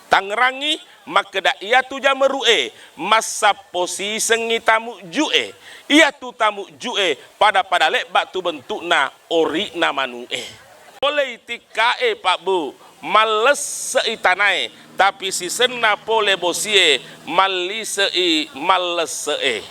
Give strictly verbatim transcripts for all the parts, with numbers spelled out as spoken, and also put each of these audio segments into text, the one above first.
Tangngerangngi makkeda, iyatu jameru'e massappo sisengngi tamujju'e. Iyatu tamujju'e pada-pada lebba tu bentukna ori'na manu'e. Polei tikkae, Pak Bu, mallesse'i tanae, tapi sisenna pole bosie mallise'i mallesse'e.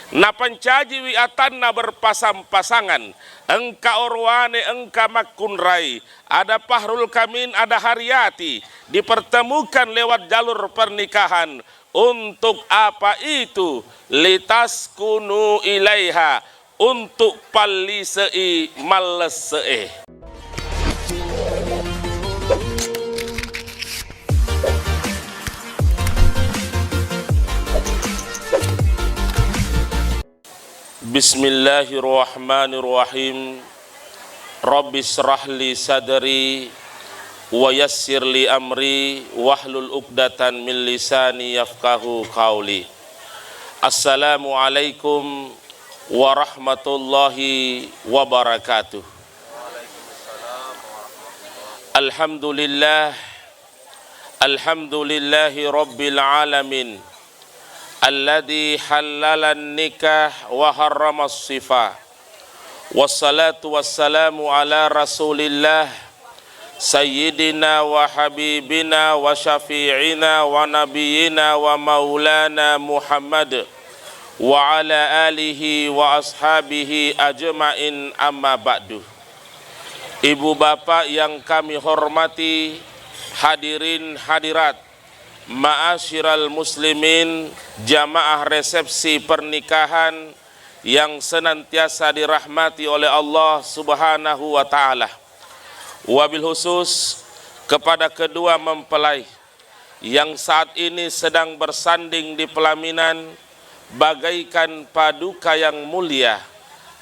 Napancajiwi atanna berpasang-pasangan, engka orowane, engka makkunrai, ada Fahrul Kamin, ada Hariyati, dipertemukan lewat jalur pernikahan. Untuk apa itu? Litaskunu ilaiha, untuk pallise'i mallesse'e. Bismillahirrahmanirrahim. Rabbi shrah li sadri wa yassir li amri wahlul uqdatan min lisani yafqahu qauli. Assalamualaikum warahmatullahi wabarakatuh. Alhamdulillah. Alhamdulillahi rabbil alamin. Alladzi hallalan nikah wa harramas sifah. Wassalatu wassalamu ala Rasulillah, Sayyidina wa Habibina wa Syafi'ina wa Nabiyina wa Maulana Muhammad wa ala alihi wa ashabihi ajma'in, amma ba'du. Ibu bapak yang kami hormati, hadirin hadirat, ma'asyiral muslimin, jamaah resepsi pernikahan yang senantiasa dirahmati oleh Allah Subhanahu wa Ta'ala. Wabil khusus kepada kedua mempelai yang saat ini sedang bersanding di pelaminan bagaikan paduka yang mulia,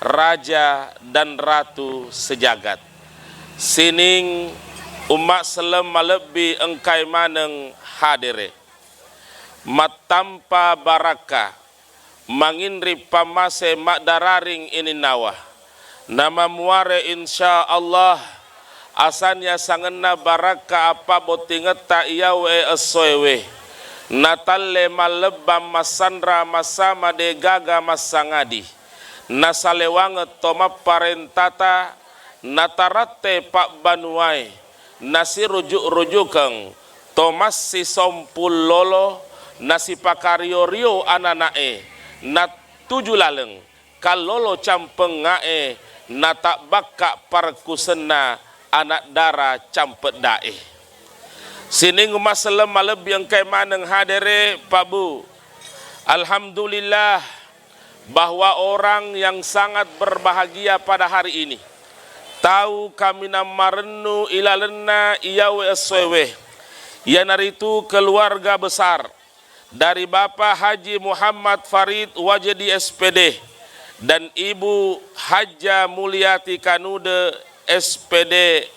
raja dan ratu sejagat. Sining umma selleng malebbi engkae maneng hadere. Mattampa barakka, manginri pammase maddararing ininnawa. Namamuare insya Allah, asani asangenna barakka appabbottingetta iyawe essoewe. Natalle mallebbang massanra massama degaga massangadi. Nasalewangeng to mapparentata, nataratte pabbanuae, nasirujuk-rujukeng to massisompung lolo, nasipakario-rio anana'e, natuju laleng kallolo campengnga'e, natabbakka parekkusenna anak dara campedda'e. Sining umma selleng malebbi engkae maneng hadere, Pak Bu. Alhamdulillah, bahwa orang yang sangat berbahagia pada hari ini, tau kaminang marennu ilalenna iyawe essoewe, iyanaritu keluarga besar dari Bapak Haji Muhammad Farid Wajedi S P D dan Ibu Hajjah Mulyati Kanude S P D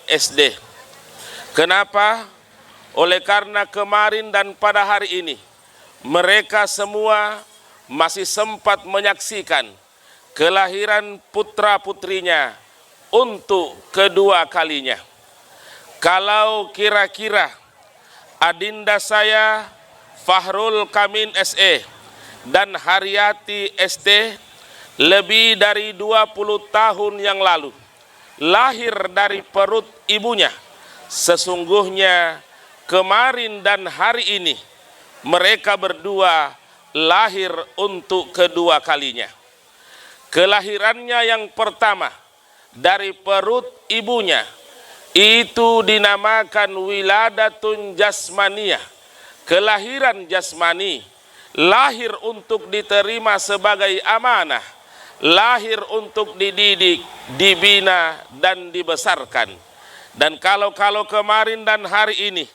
S D. Kenapa? Oleh karena kemarin dan pada hari ini, mereka semua masih sempat menyaksikan kelahiran putra-putrinya untuk kedua kalinya. Kalau kira-kira adinda saya, Fahrul Kamin S E dan Hariyati S T, lebih dari dua puluh tahun yang lalu lahir dari perut ibunya, sesungguhnya kemarin dan hari ini mereka berdua lahir untuk kedua kalinya. Kelahirannya yang pertama dari perut ibunya itu dinamakan wiladatun jasmaniyah, kelahiran jasmani, lahir untuk diterima sebagai amanah, lahir untuk dididik, dibina, dan dibesarkan. Dan kalau-kalau kemarin dan hari ini,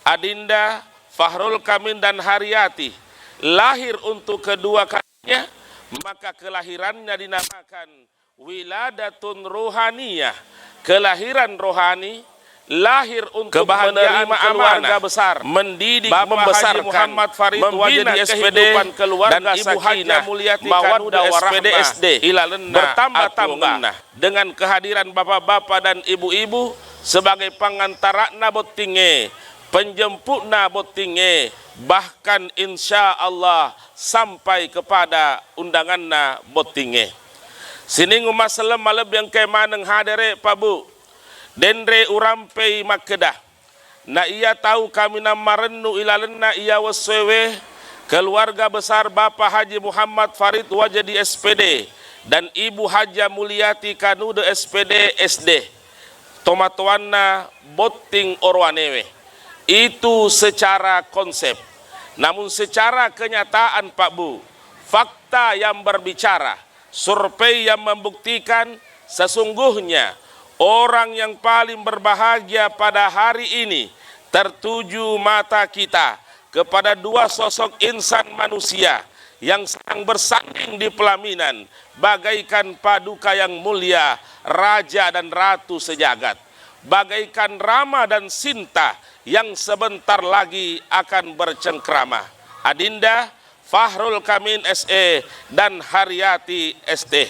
Adinda Fahrul Kamin dan Hariyati lahir untuk kedua kalinya, maka kelahirannya dinamakan wiladatun ruhaniyah, kelahiran rohani, lahir untuk kebahagiaan menerima keluarga amanah, besar, mendidik, Bapak Haji membesarkan, Muhammad Farid membina Wajedi S P D kehidupan keluarga dan Ibu Hajjah sakinah, Mulyati Kanude mawaddah S P D warahmah, S D, ilalenna bertambah-tambah atuwongenna. Dengan kehadiran bapak-bapak dan ibu-ibu sebagai pangantara'na bottingnge, penjemputna bottingnge, bahkan insya Allah sampai kepada undanganna bottingnge. Sining umma selleng malebbi engkae maneng hadere, Pak Bu. Denre urampei makkeda, na iya tau kaminang marennu ilalenna iya wessoewe, keluarga besar Bapak Haji Muhammad Farid Wajedi S P D dan Ibu Haja Mulyati Kanude S P D S D, tomatoanna botting orowanewe. Itu secara konsep. Namun secara kenyataan, Pak Bu, fakta yang berbicara, survei yang membuktikan sesungguhnya orang yang paling berbahagia pada hari ini tertuju mata kita kepada dua sosok insan manusia yang sedang bersanding di pelaminan bagaikan paduka yang mulia, raja dan ratu sejagat, bagaikan Rama dan Sinta yang sebentar lagi akan bercengkrama. Adinda Fahrul Kamin S E dan Haryati S T.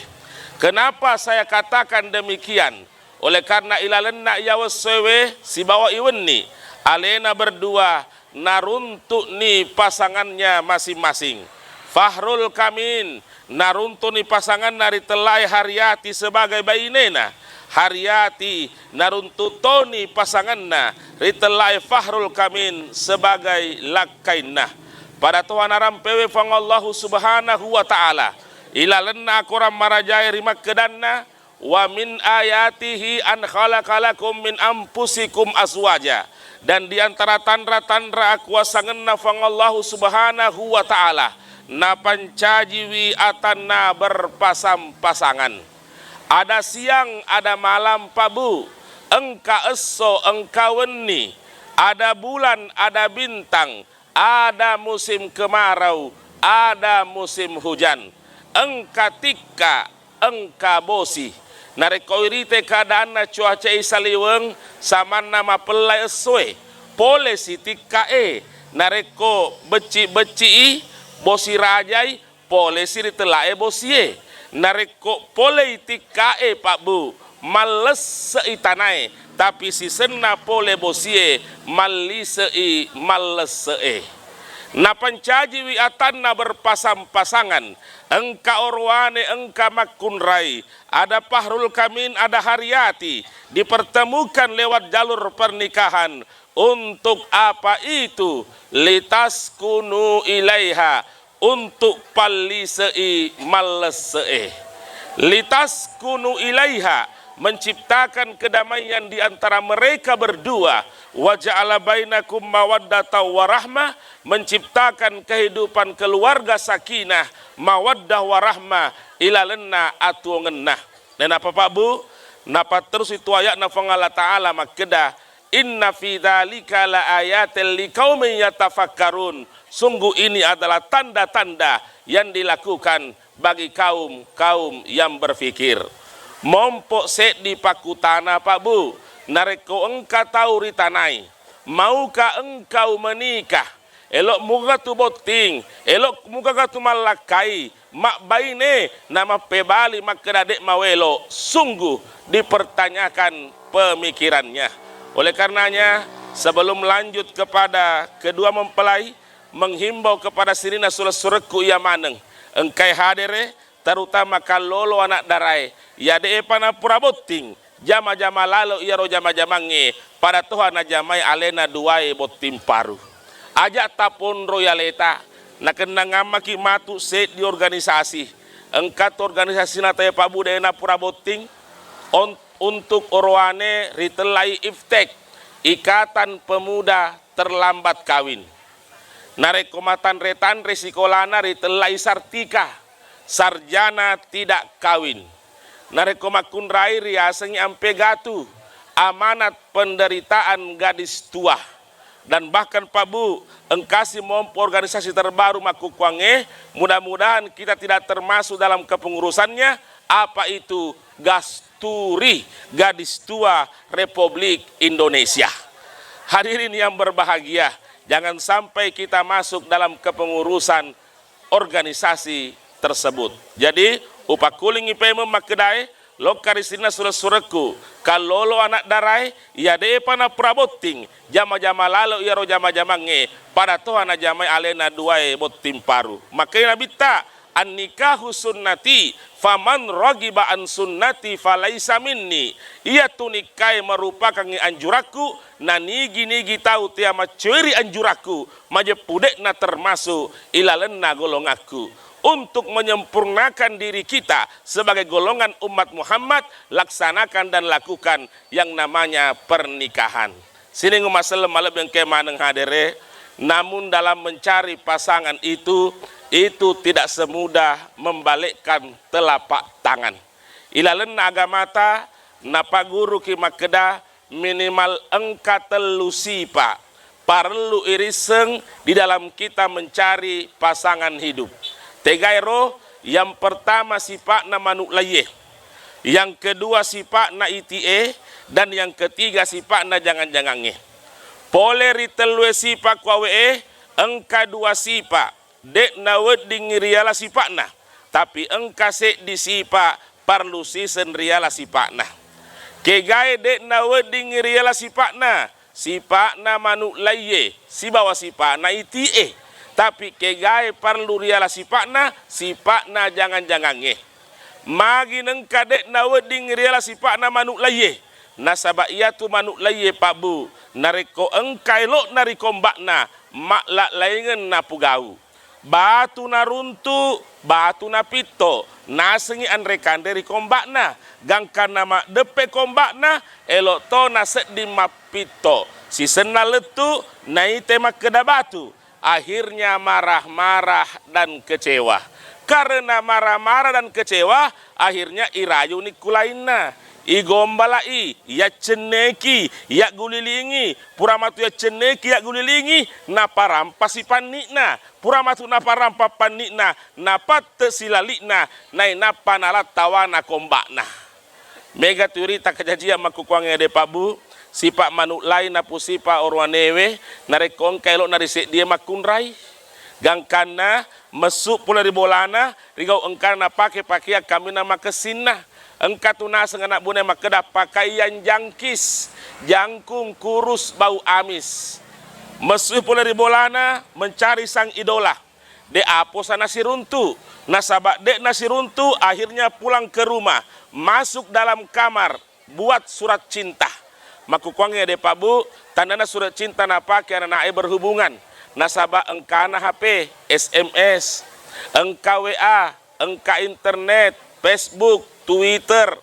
Kenapa saya katakan demikian? Oleh karena ilalenna iya wessoewe sibawa iwenni, alena berdua naruntu'ni pasangannya masing-masing. Fahrul Kamin naruntu'ni pasanganna ritellae Haryati sebagai bainena. Haryati naruntu' toni pasanganna ritellae Fahrul Kamin sebagai lakkainna. Pada toha narampewe Puang Allahu Subhanahu wa Ta'ala ilalenna akorang marajae rimakkedanna, "Wa min ayatihi an khalaqa lakum min anfusikum azwaja." Dan di antara tanra-tanra akuasangenna Puang Allahu Subhanahu wa Ta'ala, napancajiwi atanna berpasang-pasangan. Ada siang, ada malam, Pak Bu. Engka esso, engka wenni. Ada bulan, ada bintang. Ada musim kemarau, ada musim hujan. Engka tikka, engka bosi. Narekko irite keadaanna cuacae saliweng, samanna mapellai essoe, polesi tikkae. Narekko becci-becci'i, bosi rajai, polesi ritellae bosie. Narekko polei tikkae, Pak Bu, mallesse'i tanae, tapi sisenna pole bosie, mallise'i mallesse'e. Napancajiwi atanna berpasang-pasangan, engka orowane, engka makkunrai, ada Fahrul Kamin, ada Haryati, dipertemukan lewat jalur pernikahan. Untuk apa itu? Litaskunu ilaiha, untuk pallise'i mallesse'e. Litaskunu ilaiha, menciptakan kedamaian di antara mereka berdua. Wa ja'ala bainakum mawaddatan wa rahmah, menciptakan kehidupan keluarga sakinah, mawaddah wa rahmah, ilalenna atuongenna. Nainappa, Pak Bu, napatterusi tu aya'na Puang Allah Ta'ala makkeda, "Inna fi dzalika laayatil liqaumin yatafakkarun." Sungguh ini adalah tanda-tanda yang dilakukan bagi kaum-kaum yang berpikir. Mompo seddi pakkutana, Pak Bu, narekko engka tau ritanai, mauka engkau menikah, elo' muga tu botting, elo' muga tu mallakkai, mabbaine, namappebali makkeda de' mawelo, sungguh dipertanyakan pemikirannya. Oleh karenanya, sebelum lanjut kepada kedua mempelai, menghimbau kepada sininna sulessurekku iya maneng, engkae hadere, terutama kallolo anak darae, iya de'pa napura botting, jama-jama lalo iyaro jama-jamangnge, pada toha najamai alena duae botting paru. Aja' taponroi aleta, nakennangammaki matu seddi organisasi. Engka tu organisasi natae, Pak Bu, de' napura botting, on-, untuk orowane ritellai iftek, Ikatan Pemuda Terlambat Kawin. Narekko matanre-tanre sikolana ritellai sartika, sarjana tidak kawin. Narekko makkunrai riasengngi ampe gatu, amanat penderitaan gadis tua. Dan bahkan, Pak Bu, engkasi mompo organisasi terbaru makkukkuangnge, mudah-mudahan kita tidak termasuk dalam kepengurusannya, apa itu, Gasturi, gadis tua Republik Indonesia. Hadirin yang berbahagia, jangan sampai kita masuk dalam kepengurusan organisasi tersebut. Jadi, upakkulingngi paimeng makkedae, lokka ri sininna sure-surekku, kallolo anak darae, iya de'pa napura botting, jama-jama lalo iyaro jama-jamangnge, pada toha najamai alena duae botting paru. Makkedai Nabitta, "Annikahu sunnati, faman raghiba an sunnati falaisa minni." Iyatu nikkae merupakangngi anjurakku, na nigi-nigi tau tea maccoweri anjurakku, majeppu de'na termasuk ilalenna golongakku. Untuk menyempurnakan diri kita sebagai golongan umat Muhammad, laksanakan dan lakukan yang namanya pernikahan. Sining umma selleng malebbi engkae maneng hadere, namun dalam mencari pasangan itu, itu tidak semudah membalikkan telapak tangan. Ilalenna agamata, napagguruki makkeda, minimal engka tellu sipa parellu irisseng di dalam kita mencari pasangan hidup. Tegaero, yang pertama sipa'na manu' laie, yang kedua sipa'na iti'e, dan yang ketiga sipa'na jangang-jangangnge. Pole ri tellue sipa kuawe'e, engka dua sipa de'na wedding riala sipa'na, tapi engka seddi sipa parlu siseng riala sipa'na. Kegae de'na wedding riala sipa'na? Sipa'na manu' laie sibawa sipa'na iti'e. Tapi kegae parlu riala sipa'na? Sipa'na jangang-jangangnge. Magi nengka de'na wedding riala sipa'na manu' laie? Nasaba iyatu manu' laie, Pak Bu, narekko engka elo'na ri komba'na, ma'la'laingeng napugau. Batu naruntu, batu napitto, nasengngi anre-kanre ri komba'na. Gangkanna maddeppe komba'na, elo' to nasedding mappitto. Sisenna lettu, naite makkeda batu. Akhirnya marah-marah dan kecewa. Karena marah-marah dan kecewa, akhirnya irajuni ku lainna. Igombala'i, yaccenneki, yaggulilingi, pura matu yaccenneki, yaggulilingi, naparampasi panni'na. Pura matu naparampa panni'na, napatte silali'na, nainappa nalattawana komba'na. Mega tu irita kajajiang makkukuangngede, Pak Bu, sipa' manu' lai napusipa' orowanewe, narekko engka elo'na ri seddie makkunrai. Gangkanna messu pole ri bolana, rigau engkana napake pakeang kaminang makessinna. Engka tu naseng ana' buane makkeda, pakaian jangkis, jangkung, kurus, bau amis. Messui pole ri bolana mencari sang idola. De' aposa nasiruntu. Nasaba' de' nasiruntu, akhirnya pulang ke rumah, masuk dalam kamar, buat surat cinta. Makkukuangngede, Pak Bu, tandana surat cinta napake anana'e berhubungan. Nasaba' engkana H P, S M S, engka W A, engka internet, Facebook, Twitter,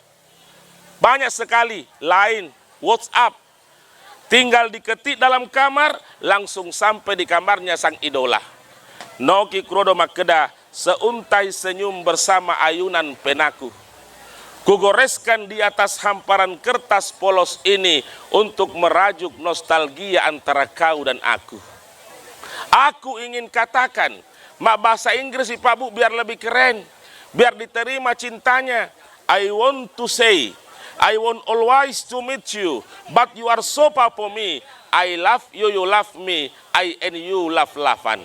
banyak sekali, Line, WhatsApp. Tinggal diketik dalam kamar, langsung sampai di kamarnya sang idola. Noki kurodo makkeda, seuntai senyum bersama ayunan penaku. Kugoreskan di atas hamparan kertas polos ini untuk merajuk nostalgia antara kau dan aku. Aku ingin katakan, mabbahasa Inggris, Pak Bu, biar lebih keren, biar diterima cintanya. I want to say, I want always to meet you, but you are so far for me. I love you, you love me, I and you love lavan.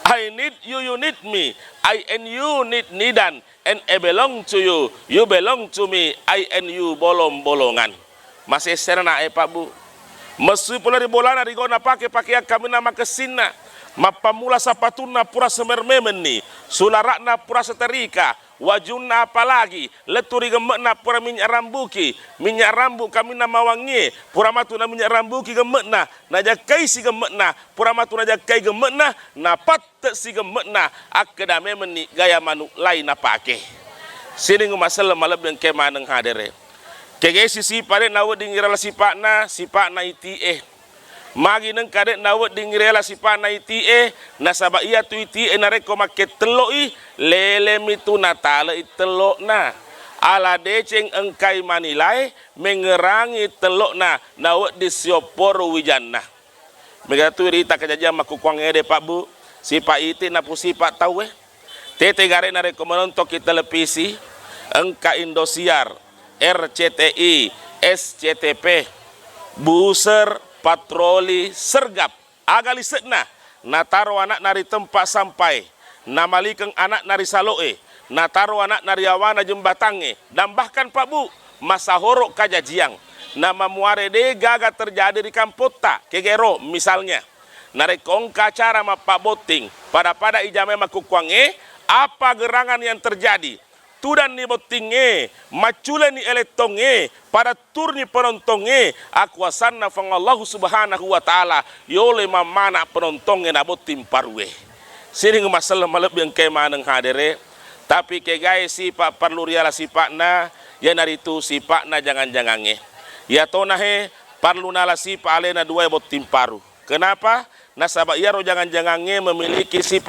I need you, you need me, I and you need nidan, and I belong to you, you belong to me, I and you bolong-bolongan. Masessena na'e, Pak Bu. Messui pole ri bolana, rigau napake pakeang kaminang makessinna. Mappammula sapatunna pura semer memenni, sulara'na pura seterika, wajunna apalagi, lettu ri gemme'na pura minnya' rambuki, minnya' rambu kaminang mawangngie, pura matu na minnya' rambuki gemme'na, najakkaisi gemme'na, pura matu najakkai gemme'na, napat- te' sigemme'na, akkeda memenni gaya manu' lai napake. Sining umma selleng malebbi engkae maneng hadere. Kegesi sipa' de' nawedding irala sipa'na, sipa'na iti'e. Magi nengka de' nawedding irela sipa'na iti'e, nasaba' iyatu iti'e narekko makkettello'i, lelemi tu natale'i tello'na. Ala deceng engkai manilae, mengerangi tello'na, nawedding siopporo wijanna. Mega tu irita kajajiang makkukuangngede, Pak Bu, sipa' iti' napusipa' tauwe. Tete gare' narekko manontokki televisi, engka Indosiar, R C T I, S C T P, Buser, Patroli, Sergap. Aga lise'na? Nataro ana'na ri tempa' sampae, namalikeng ana'na ri salo'e, nataro ana'na ri yawana jembatangnge, dan bahkan, Pak Bu, masahoro kajajiang, namamuare de gaga terjadi ri kampotta, kegero misalnya. Narekko engka acara mappabbotting, pada-pada ijamai makkukkuangnge, apa gerangan yang terjadi? Tudanni bottingnge, macculeni elettongnge, pada turni penontongnge, akuasanna Puang Allahu Subhanahu wa Ta'ala, yolai mammana penontongnge nabotting parue. Sining maselleng malebbi engkae maneng hadere, tapi kegae sipa parlu riala sipa'na, iyanaritu sipa'na jangang-jangangnge. Iyatona he parlu nala sipa alena duae botting paru. Kenapa? Nasaba iyaro jangang-jangangnge memiliki sifat,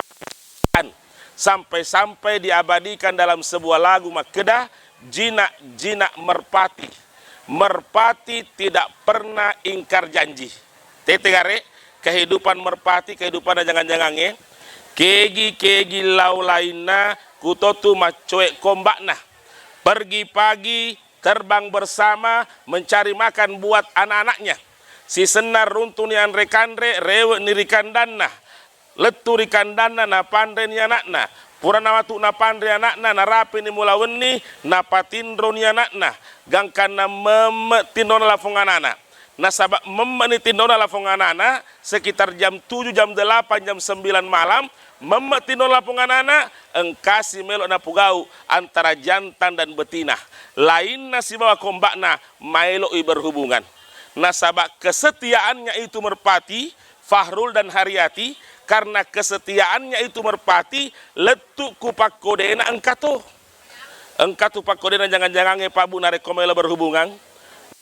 sampai-sampai diabadikan dalam sebuah lagu makkeda, "Jinak-jinak merpati, merpati tidak pernah ingkar janji." Tete gare, kehidupan merpati, kehidupan jangang-jangangnge, kegi-kegi lao lainna kutotu maccoe kombakna. Pergi pagi, terbang bersama mencari makan buat anak-anaknya. Sisenna runtu ni anre-kanre, rewe ni ri kandanna, lettu ri kandanna, napanre ni anakna. Purana watu napanre anakna, narapi ni mula wenni, napatinro ni anakna. Gangkanna memme tinrona lapong anana. Nasaba memme ni tinrona lapong anana, sekitar jam tujuh, jam delapan, jam sembilan malam, memme tinrona lapong anana, engkasi melo napugau antara jantan dan betina. Lainna sibawa kombakna, maeloi berhubungan. Nasaba kesetiaannya itu merpati, Fahrul dan Hariyati, karena kesetiaannya itu merpati, lettu ku pakkodena engkato. Engkatu pakkodena jangang-jangangnge, Pak Bu, narekko melo berhubungan,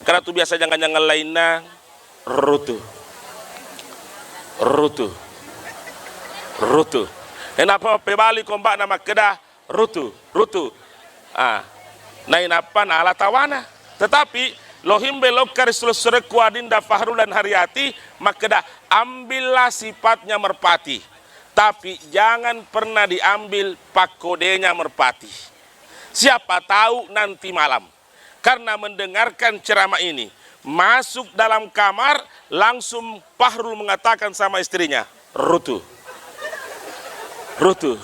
karena tu biasa jangang-jangang lainna, rutu, rutu, rutu. Enapa mappebali kombakna makkeda, rutu, rutu. Ah, nainappa nala tawana. Tetapi lohimbe lokka ri sure-surekku adinda Fahrul dan Hariyati makkeda, ambillah sifatnya merpati, tapi jangan pernah diambil pakkodenya merpati. Siapa tahu nanti malam, karena mendengarkan ceramah ini, masuk dalam kamar, langsung Fahrul mengatakan sama istrinya, "Rutu. Rutu."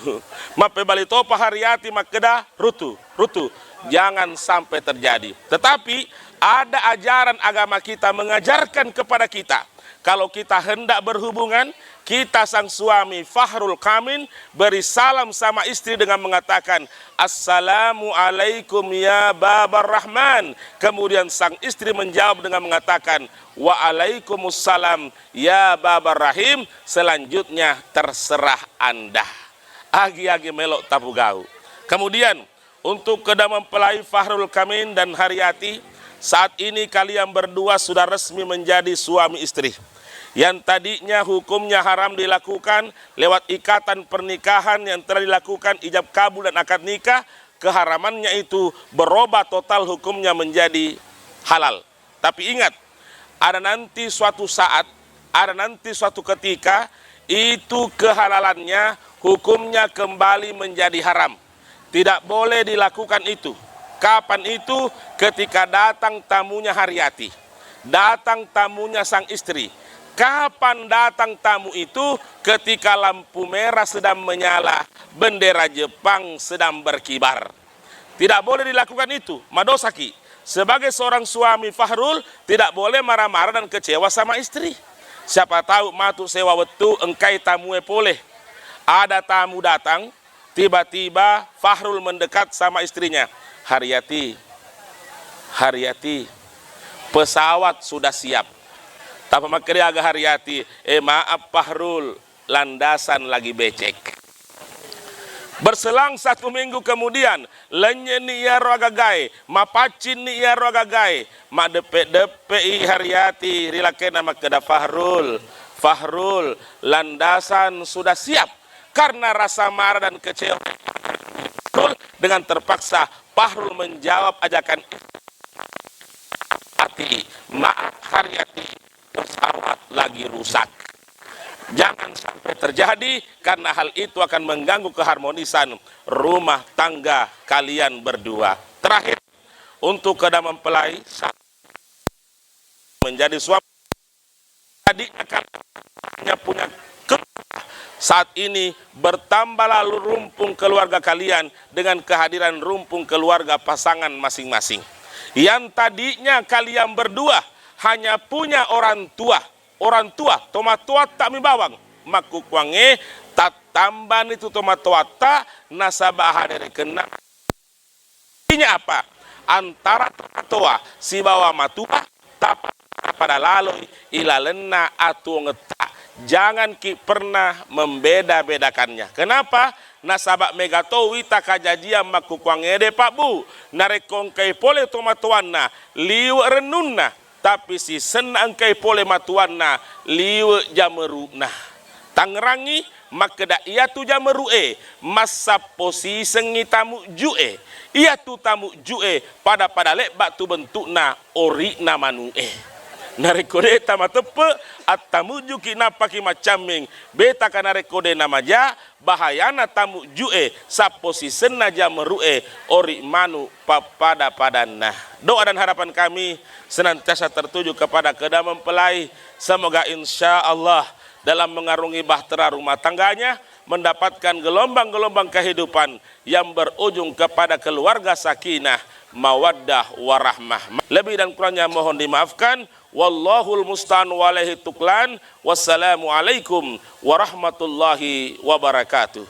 Mappebali topa Hariyati makkeda, "Rutu, rutu." Jangan sampai terjadi. Tetapi ada ajaran agama kita mengajarkan kepada kita, kalau kita hendak berhubungan, kita sang suami Fahrul Kamin beri salam sama istri dengan mengatakan, "Assalamualaikum ya Babar Rahman." Kemudian sang istri menjawab dengan mengatakan, "Waalaikumussalam ya Babar Rahim." Selanjutnya terserah Anda. Agi-agi melo tapugau. Kemudian, untuk kedua mempelai Fahrul Kamin dan Hariyati, saat ini kalian berdua sudah resmi menjadi suami istri. Yang tadinya hukumnya haram dilakukan lewat ikatan pernikahan yang telah dilakukan ijab kabul dan akad nikah, keharamannya itu berubah total, hukumnya menjadi halal. Tapi ingat, ada nanti suatu saat, ada nanti suatu ketika, itu kehalalannya, hukumnya kembali menjadi haram. Tidak boleh dilakukan itu. Kapan itu? Ketika datang tamunya Hariyati, datang tamunya sang istri. Kapan datang tamu itu? Ketika lampu merah sedang menyala, bendera Jepang sedang berkibar. Tidak boleh dilakukan itu, madosaki. Sebagai seorang suami, Fahrul tidak boleh marah-marah dan kecewa sama istri. Siapa tahu matu sewa wettu engkai tamue pole. Ada tamu datang, tiba-tiba Fahrul mendekat sama istrinya. "Hariyati, Hariyati, pesawat sudah siap." Tapa makkeda aga Hariyati, "Eh, maaf, Fahrul, landasan lagi becek." Berselang satu minggu kemudian, lennyeni iyaro agagae, mapaccinni iyaro agagae, maddeppe-deppe'i Hariyati ri lakena makkeda, "Fahrul, Fahrul, landasan sudah siap." Karena rasa marah dan kecewa, Fahrul dengan terpaksa Fahrul menjawab ajakan hati, "Maaf, Hariyati, pesawat lagi rusak." Jangan sampai terjadi, karena hal itu akan mengganggu keharmonisan rumah tangga kalian berdua. Terakhir, untuk kedua mempelai, saat menjadi suami, tadinya kalau hanya punya keluh Saat ini bertambahlah rumpun keluarga kalian dengan kehadiran rumpun keluarga pasangan masing-masing. Yang tadinya kalian berdua hanya punya orang tua, orang tua, tomatoatta mi bawang, makkukuangnge tattambani tu tomatoatta nasaba haderekenna. Artinya apa? Antara tomatoa sibawa matua tappa pada laloi ilalenna atuongetta. Janganki pernah membeda-bedakannya. Kenapa? Nasaba mega to wita kajajiang makkukuangngede, Pak Bu. Narekko engkai pole tomatoanna, liwe rennunna, tapi sisenna engkai pole matuanna, liwe jameru'na. Tangngerangngi makkeda, iyatu jameru'e massappo sisengngi tamujju'e. Iyatu tamujju'e pada-pada lebba tu bentukna ori'na manu'e. Narekko de tamateppe, attamujjuki nappaki maccamming, betaka narekko de namaja, bahayana tamujju'e sappo sisenna jameru'e ori manu pappada-padanna. Doa dan harapan kami senantiasa tertuju kepada kedua mempelai. Semoga insya Allah dalam mengarungi bahtera rumah tangganya mendapatkan gelombang-gelombang kehidupan yang berujung kepada keluarga sakinah, mawaddah, warahmah. Lebih dan kurangnya mohon dimaafkan. Wallahul musta'an wa alaihi tuklan. Wassalamualaikum warahmatullahi wabarakatuh.